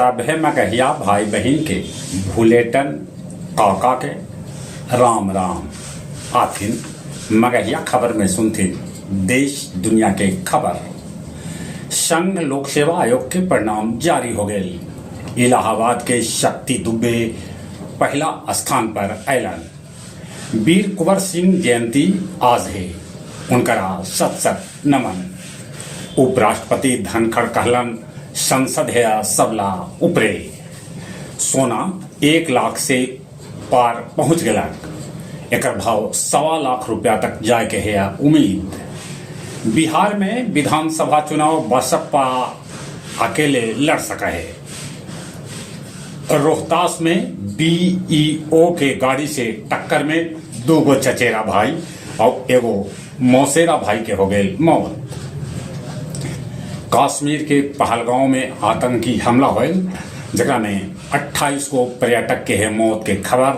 सभे मगहिया भाई बहिन के भुलेटन काका के राम राम। आथिन मगहिया खबर में सुनथिन देश दुनिया के खबर। संघ लोक सेवा आयोग के परिणाम जारी हो गेल। इलाहाबाद के शक्ति दुबे पहला स्थान पर अयलन। वीर कुंवर सिंह जयंती आज हे, उनकरा सत सत नमन। उपराष्ट्रपति धनखड़ कहलन संसद हे सबला उपरे। सोना 1 लाख से पार पहुंच गेलक। एकर भाव 1.25 लाख रुपया तक जाय के है उम्मीद। बिहार में विधानसभा चुनाव बसपा अकेले लड़ सका है। रोहतास में बीईओ के गाड़ी से टक्कर में दो गो चचेरा भाई और एगो मौसेरा भाई के हो गए मौत। कश्मीर के पहलगांव में आतंकी हमला होल, जकरा में 28 गो पर्यटक के है मौत के खबर,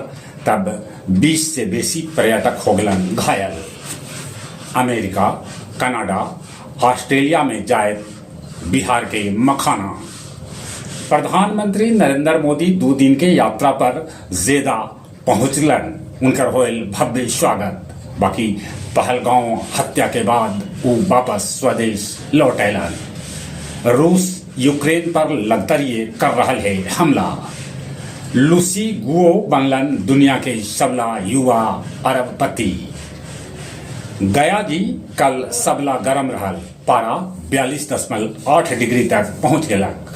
तब 20 से बेसी पर्यटक हो गलन घायल। अमेरिका, कनाडा, ऑस्ट्रेलिया में जाए बिहार के मखाना। प्रधानमंत्री नरेंद्र मोदी 2 दिन के यात्रा पर जेदा पहुंचलन, उनकर होल भव्य स्वागत। बाकी पहलगांव हत्या के बाद वो वापस स्वदेश लौट अयलन। रूस यूक्रेन पर लगातार कर रहा है हमला। लूसी गुओ बनलन दुनिया के सबला युवा अरबपति। गया जी कल सबला गरम रहल, पारा 42.8 डिग्री तक पहुंच गेलक।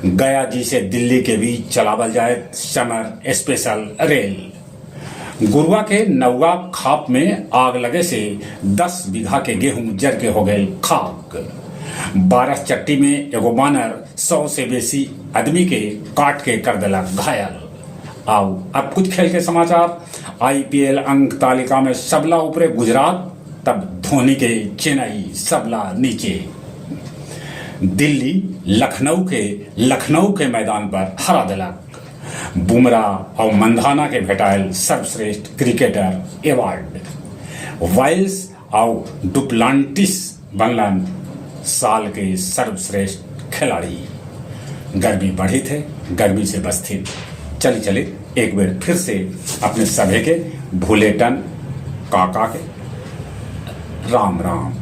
गया जी से दिल्ली के बीच चलावल जाए समर स्पेशल रेल। गुरुआ के नौवा खाप में आग लगे से 10 बीघा के गेहूं जर के हो गए खाक। 12 चट्टी में एगो बानर 100 से बेसी आदमी के काट के कर देलक घायल। आओ अब कुछ खेल के समाचार। आईपीएल अंक तालिका में सबला ऊपरे गुजरात, तब धोनी के चेन्नई सबला नीचे। दिल्ली लखनऊ के मैदान पर हरा दिलक। बुमराह और मंधाना के भेटायल सर्वश्रेष्ठ क्रिकेटर अवार्ड। वाइल्स और डुप्लांटिस बनलन साल के सर्वश्रेष्ठ खिलाड़ी। गर्मी बढ़ी थे, गर्मी से बचथिन। चली चली, एक बार फिर से अपने सभे के भूलेटन काका के राम राम।